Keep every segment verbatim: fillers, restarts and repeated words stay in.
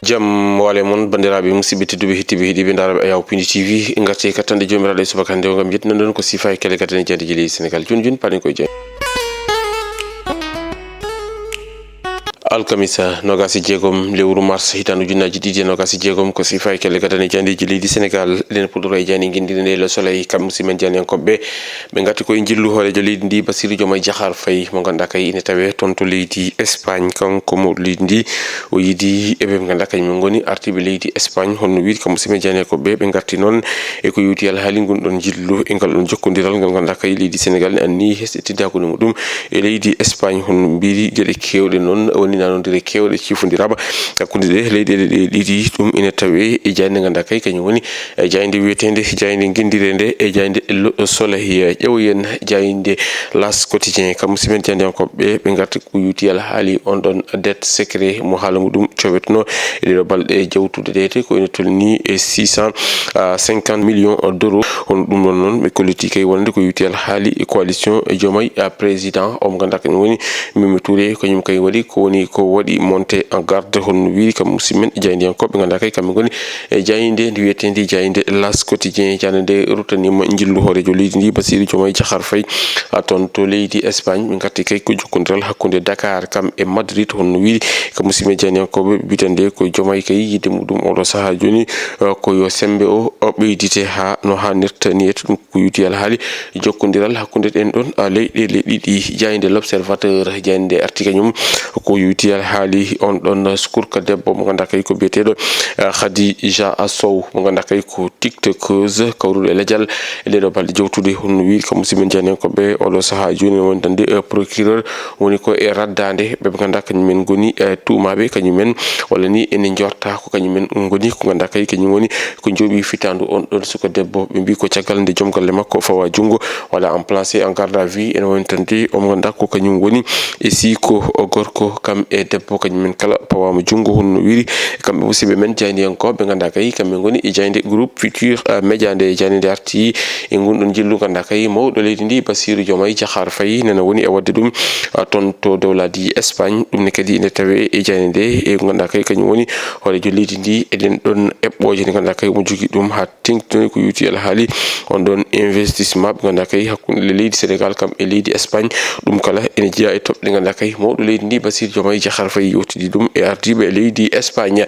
Jam wale mon, banndiraaɓe musidɓe tedduɓe, hettiiɓe, heɗiiɓe, ndaaraaɓe Ayaw Pindi T V. Ngarti e kattanɗe Joomiraaɗo e subaka hannde o ngam yettinande on ko sifaaji kelle gadane jannde jeli Senegal. Jooni jooni paɗen koye jannde. Alkamisa, nogas e jeegom lewru mars, hitaande ujunnaaji ɗiɗi e nogas e jeegom, ko sifaaji kelle gadane janndeeji leydi Senegal. Eɗen puɗɗoro e jaaynde ngenndire nde Le Soleil, kam musidɓe men jaayndiyankooɓe. Ɓe ngarti koye njillu hooreejo leydi ndi, Bassirou Diomaye Diakhar Faye, mo ngannduɗaa kay ine tawee toon to leydi Espagne. Kanko mawɗo leydi ndi, o yiidi e ɓe ɓe ngannduɗaa kañum en ngoni ardiiɓe leydi Espagne. Honno wiide kam musidɓe jaayndiyankooɓe, ɓe ngarti noon e ko yowti alhaali ngun ɗon njillu e ngal ɗon jokkondiral ngal ngannduɗaa kay leydi Senegal ne anni hesɗitidde hakkunde muɗum e leydi Espagne. Honno mbiiri geɗe keewɗe noon, woni nanondire keewɗe cifondiraama hakkunde ɗe leyɗeele ɗe ɗiɗi. Ɗum ine tawee e jaaynde ngannduɗaa kay kañum woni e jaaynde wiyeteende jaaynde ngenndireende e jaaynde Le Soleil. Ƴeewoyen jaaynde L'As Quotidien, kam musidɓe men jaayndiyankooɓe, ɓe ngarti ko yowti alhaali on ɗon dette secret mo haala muɗum cowetno e ɗeɗo balɗe jawtuɗe ɗe, te ko ene tolni e six cent cinquante millions d'euros. Hono ɗum ɗon noon, ɓe kolliti kay wonande ko yowti alhaali e coalition e Diomaye, a, président, o mo ngannduɗaa kañum woni Mimi Touré, kañum kay waɗi ko woni ko waɗi monté en garde, honno wiiri kam musidɓe men jaayndiyankooɓe, ngannduɗaa kay kamɓe ngoni e jaaynde nde wiyeteende jaaynde L'As Quotidien. Jaaynde nde ruttaniima njillu hooreejo leydi ndi, Bassirou Diomaye Diakhar Faye, a, toon to leydi Espagne. Ɓe ngarti kay ko jokkondiral hakkunde Dakar kam e Madrid, honno wiiri kam musidɓe jaayndiyankooɓe, mbiyetee nde ko Diomaye kay yiɗde muɗum oɗo sahaa jooni, a, ko yo semmbe o, o ɓeydite haa no haanirta ni. E ɗum ko yowti alhaali jokkondiral hakkunde ɗen ɗon, a, leyɗeele ɗiɗi. Jaaynde L'Observateur, jaaynde nde arti kañum ko yowti alhaali on ɗon sukurka debbo mo ngannduɗaa kay ko biyeteeɗo, a, Khadija Sow, mo ngannduɗaa kay ko tiktokeuse kawruɗo e lejal. E ɗeɗo balɗe jawtuɗe, honno wiiri kam musidɓe men jaayndiyankooɓe, oɗo sahaa jooni wonande, a, procureur woni ko e raddaande ɓe ɓe ngannduɗaa kañum en ngoni, e, tuumaaɓe kañum en, walla ni ene njorta ko kañum en ngoni ko ngannduɗaa kay kañum woni ko jooɓi fitaandu on ɗon suka debbo. Ɓe mbii ko caggal nde joom galle makko fawa junngo, walla en placé en garde à vue, ene wonande o mo ngannduɗaa ko kañum woni e siiko o gorko, kam e debbo kañum en kala pawaama junngo. Honno wiiri kamɓe musidɓe men jaayndiyankooɓe, ɓe ngannduɗaa kay kamɓe ngoni e jaaynde Groupe Futur, a, Média. Nde jaaynde nde arti e ngun ɗon njillu, ngannduɗaa kay mawɗo leydi ndi, Bassirou Diomaye Diakhar Faye, nana woni e waɗde ɗum, a, toon to dowlaaji Espagne. Ɗum ne kadi ene tawee e jaaynde nde, e ngannduɗaa kay kañum woni hooreejo leydi ndi e ɗen ɗon eɓɓooje ɗe ngannduɗaa kay omo jogii ɗum haa teŋtinoy ko yowti alhaali on ɗon investissement ɓe ngannduɗaa kay hakkunde leydi Senegal kam e leydi Espagne. Ɗum kala ene jeyaa e toɓɓe ɗe ngannduɗaa kay mawɗo leydi ndi, Bassirou Diomaye Diakhar Faye, yewtidi ɗum e ardiiɓe leydi Espagne.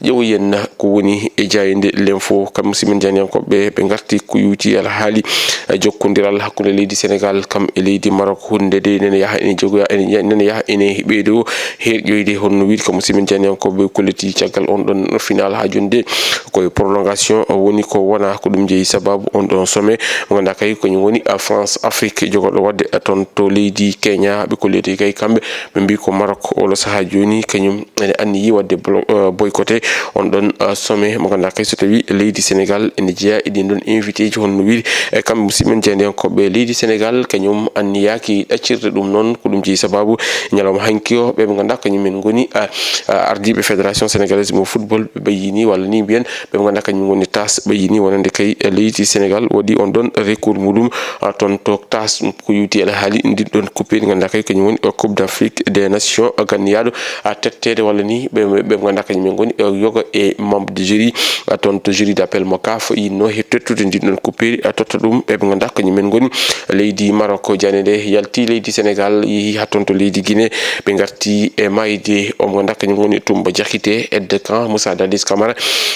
Ƴeewoyen ko woni e jaaynde L'Info, kam musidɓe men jaayndiyankooɓe, ɓe ngarti ko yowti alhaali, e, jokkondiral hakkunde leydi Senegal kam e leydi Maroc. Huunde nde nene yaha ene jogoya, ene, nene yaha ene ɓeydo herƴoyde, honno wiiri kam musidɓe men jaayndiyankooɓe, kolliti caggal on ɗon final haa jooni nde koye prolongation woni ko wona. Ko ɗum jeyi sababu on ɗon sommet mo ngannduɗaa kay kañum woni, a, France Afrique jogorɗo waɗde, a, toon to leydi Kenya. Ɓe kolliti kay kamɓe, ɓe mbii ko Maroc oɗo sahaa jooni kañum ene anniyi waɗde blo-, eh, boycotté on ɗon, eh, sommet mo ngannduɗaa kay so tawi leydi Senegal ene jeyaa e ɗin ɗon invité ji. Honno wiiri, eh, kamɓe musidɓe men jaayndiyankooɓe, leydi Senegal kañum anniyaaki ɗaccirde ɗum noon. Ko ɗum jeyi sababu ñalawma hanki o ɓe ɓe ngannduɗaa kañum en ngoni, eh, eh, ardiiɓe Fédération Sénégalaise mo football ɓe ɓayyini, walla ni mbiyen ɓe ɓe ngannduɗaa kañum ngoni tas ɓayyini wonande kay, eh, leydi Senegal waɗi on ɗon recours muɗum, eh, toon to tas. Ko yowti alhaali ndin ɗon coupure ngannduɗaa kay kañum woni, eh, Coupe d'Afrique des Nations, eh, ganniyaaɗo, eh, tetteede walla ni ɓe, ɓe, ɓe ngannduɗaa kañum en ngoni, eh, yoga e membre de jury, eh, toon to jury d'appel mo CAF yinno he tettude ndin ɗon coupure, eh, totta ɗum ɓe ɓe ngannduɗaa kañum en ngoni leydi Maroc. Jaaynde nde yalti leydi Senegal, yehi haa toon to leydi Guinée, ɓe ngarti e maayde o mo ngannduɗaa kañum woni Toumba Diakité, aide de camp Moussa Dadis Camara,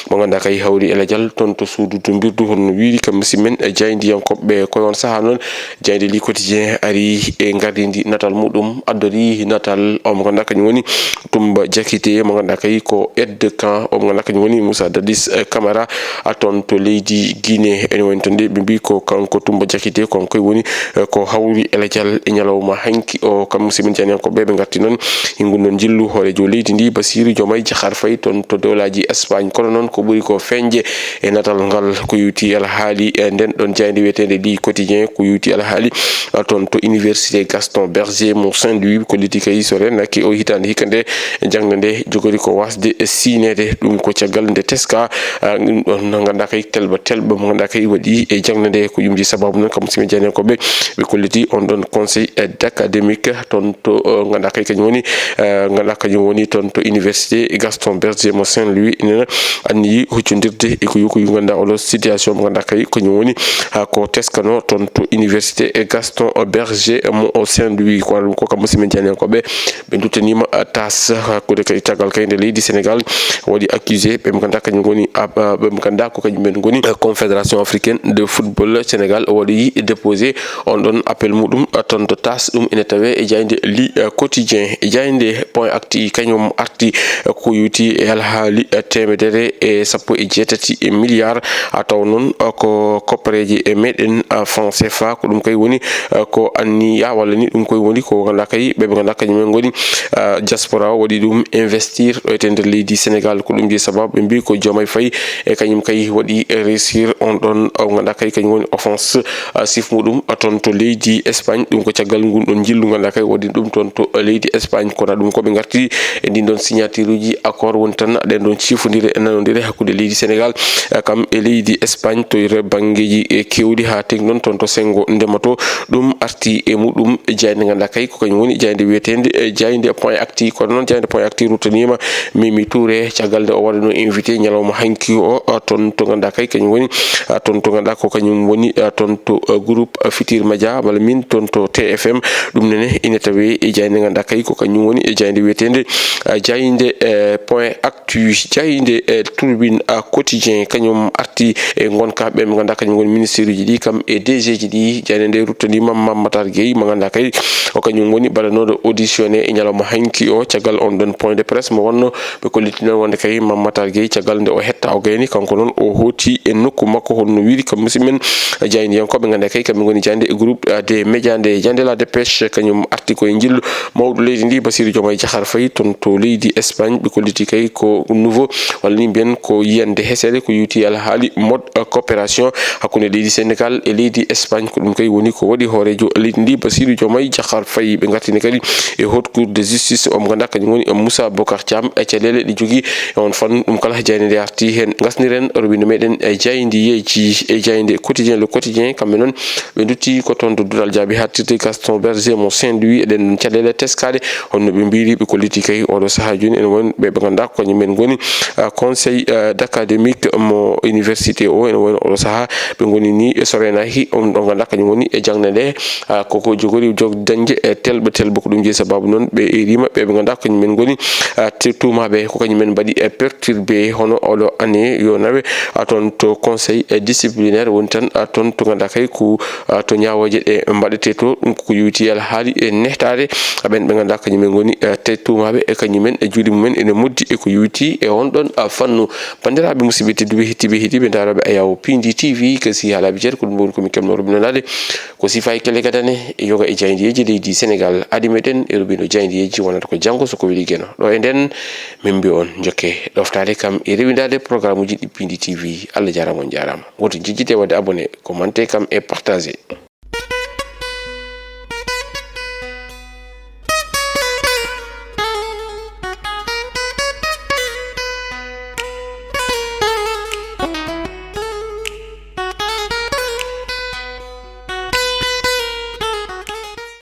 mo ngannduɗaa kay hawri e lajal toon to suudu dumbirdu. Honno wiiri kam musidɓe men, eh, jaayndiyankooɓe koye on sahaa noon, jaaynde Le Quotidien ari e ngardiindi natal muɗum, addori natal o mo ngannduɗaa kañum woni Toumba Diakité, mo ngannduɗaa kay ko aide de camp o mo ngannduɗaa kañum woni Moussa Dadis, eh, Camara, a, toon to leydi Guinée. Ene woni toon de ɓe mbii ko kanko Toumba Diakité, kanko e woni, eh, ko hawri e lajal e ñalawma hanki o. Kam musidɓe men jaayndiyankooɓe, ɓe ngarti noon e ngun ɗon njillu hooreejo leydi ndi, Bassirou Diomaye Diakhar Faye, toon to dowlaaji Espagne. Kono noon ko ɓuri ko feeñde e natal ngal ko yowti alhaali, eh, nden ɗon jaaynde wiyeteende Le Quotidien, ko yowti alhaali, eh, toon to Université Gaston Berger mo Saint-Louis. Ko liti kay so renaki o Hitaande hikka nde, jaŋde nde jogori ko waasde siineede. Ɗum ko caggal nde teska, ah, ɗum ɗoon ngannduɗaa kay telɓa telɓa mo ngannduɗaa kay waɗi e jaŋde nde. Ko ɗum ji sababu noon kam musidɓe jeenankoɓe, ɓe kolliti on ɗoon conseil, eh, d'académique toon to, eh, ngannduɗaa kay kañum woni, eh, ngannduɗaa kañum woni toon to université Gaston Berger mo Saint-Louis, ina anniyi huccondirde e ko yuko yu ngannduɗaa oɗo situation mo ngannduɗaa kay kañum woni, ah, ko teskano toon to université Gaston Berger mo Saint-Louis. Ko waɗa ɗum ko kam musidɓe jeenankoɓe, ɓe nduttanima, ah, tas hakkunde kay tagal kay nde leydi Sénégal waɗi accusé ɓe ngannduɗaa kañum ngoni, ah, ah, ɓe ngannduɗaa ko kañum men ngoni, ah, Confédération Africaine de Football. Sénégal waɗi déposé on ɗoon appel muɗum, ah, toon to tas. Ɗum ene tawe e jaaynde li, ah, quotidien. E jaaynde point actu kañum arti, ah, ko yowti e alhaali, ah, teemedere e sappo e jeetati e milliard, ah, taw noon, ah, ko koppareeje e meɗen, ah, franc C F A. Ko ɗum kay woni, ah, ko anniya walla ni ɗum koye woni ko ngannduɗaa kay ɓe ɓe ngannduɗaa kañum en ngoni, ah, diaspora o waɗi ɗum investir ɗo e nder leydi Sénégal. Ko ɗum ji sababu ɓe mbi ko Diomaye Faye e kañum kay waɗi réussir on ɗoon o ngannduɗaa kay kañum woni offense, ah, sif muɗum, ah, toon to leydi Espagne. Ɗum ko caggal ngun ɗoon njillu ngannduɗaa kay waɗi ɗum toon to leydi Espagne. Kono ɗum ko ɓe ngarti e ndin ɗoon signature uji accord woni tan ɗen ɗoon cifondire e nanondire hakkunde leydi Sénégal, eh, kam e leydi Espagne to nder banngeeji, eh, keewɗi haa teg noon toon to senngo ndema to. Ɗum arti e muɗum jaaynde ngannduɗaa kay ko kañum woni jaaynde wiyeteende, eh, jaaynde point actu. Kono noon jaaynde point actu ruttaniima Mimi Touré caggal nde o waɗano invité ñalawma hanki o, ah, toon to ngannduɗaa kay kañum woni, ah, toon to ngannduɗaa ko kañum woni, ah, toon to, ah, groupe, ah, Futurs Médias walla min toon to T F M. Ɗum nene ina tawe e jaaynde ngannduɗaa kay ko kañum woni e jaaynde wiyeteende, ah, jaaynde, eh, point actu. Jaaynde, eh, Tribune, ah, quotidien kañum arti e ngonka ɓe ɓe ngannduɗaa kañum ngoni ministère uji ɗi kam e D G ji ɗi. Jaaynde nde ruttaniima Mame Matar Gueye mo ngannduɗaa kay o kañum woni baɗanooɗo auditionné e ñalawma hanki o caggal on ɗon point de presse mo wonno ɓe kolliti noon wonde kay Mame Matar Gueye caggal nde o hetta o gayni kanko noon o hooti e nokku makko honno wiiri kam musidɓe men. Jaayndiyankooɓe ngannduɗaa kay kamɓe ngoni jaaynde e groupe, ah, des médias nde jaaynde La Dépêche kañum arti ko e njillu mawɗo leydi ndi Bassirou Diomaye Diakhar Faye toon to leydi Espagne. Ɓe kolliti kay ko nouveau walla ni mbiyen ko yiyannde hesere ko yowti alhaali mode, eh, coopération hakkunde leydi Sénégal e leydi Espagne. Ko ɗum kay woni ko waɗi hooreejo leydi ndi Bassirou Diomaye Diakhar Faye. Ɓe ngartini kadi e Haute Cour de Justice o mo ngannduɗaa kañum woni Moussa Bocar Thiam e caɗeele ɗe jogii e on fannu. Ɗum kala jaaynde nde arti heen. Ngasniren robinet meɗen e jaayndiyeeji e jaaynde quotidien, Le Quotidien, kamɓe noon ɓe ndutti ko toon to duɗal jaabi haaɗtirde Gaston Berger mo Saint-Louis. Eɗen caɗeele teskaade honno ɓe mbiri ɓe kolliti kay oɗo sahaa jooni ene won ɓe ɓe ngannduɗaa ko kañum men ngoni, ah, conseil, ah, d'académique mo université o ene woni oɗo sahaa ɓe ngoni ni e sorenaki on ɗo ngannduɗaa kañum woni e jaŋde nde, ah, koko jogori jog dañde e telɓe telɓe. Ko ɗum jeyi sababu noon ɓe erima ɓe ɓe ngannduɗaa kañum men ngoni, ah, te tuumaaɓe ko kañum men mbaɗi e perturbé hono oɗo année yo nawe, ah, toon to conseil, eh, disciplinaire woni tan, ah, toon to ngannduɗaa kay ko, ah, to ñaawooje ɗe mbaɗetee to. Ɗum koko yowiti alhaali e nehtaade ɓen ɓe ngannduɗaa kañum en ngoni, eh, te tuumaaɓe e kañum en e juuɗe mum en ene moddi e ko yowiti e on ɗon, ah, fannu. Banndiraaɓe musidɓe tedduɓe hettiiɓe heɗiiɓe ndaarooɓe Ayaw Pindi T V kasi haalaaɓe jeeɗe ko ɗum woni ko min keɓnoo robinet naade ko sifa e kelle gadane yoga e jaayndiyeeji leydi Sénégal. Adi meɗen e robinet jaayndiyeeji wonata ko janngo so ko weli geno ɗo e nden. Min mbi on jokke ɗoftaade kam e rewindaade programme uji ɗi Pindi T V. Allah jaaraama, on jaaraama. Woto jejjite waɗde abonné, commenté kam e partagé.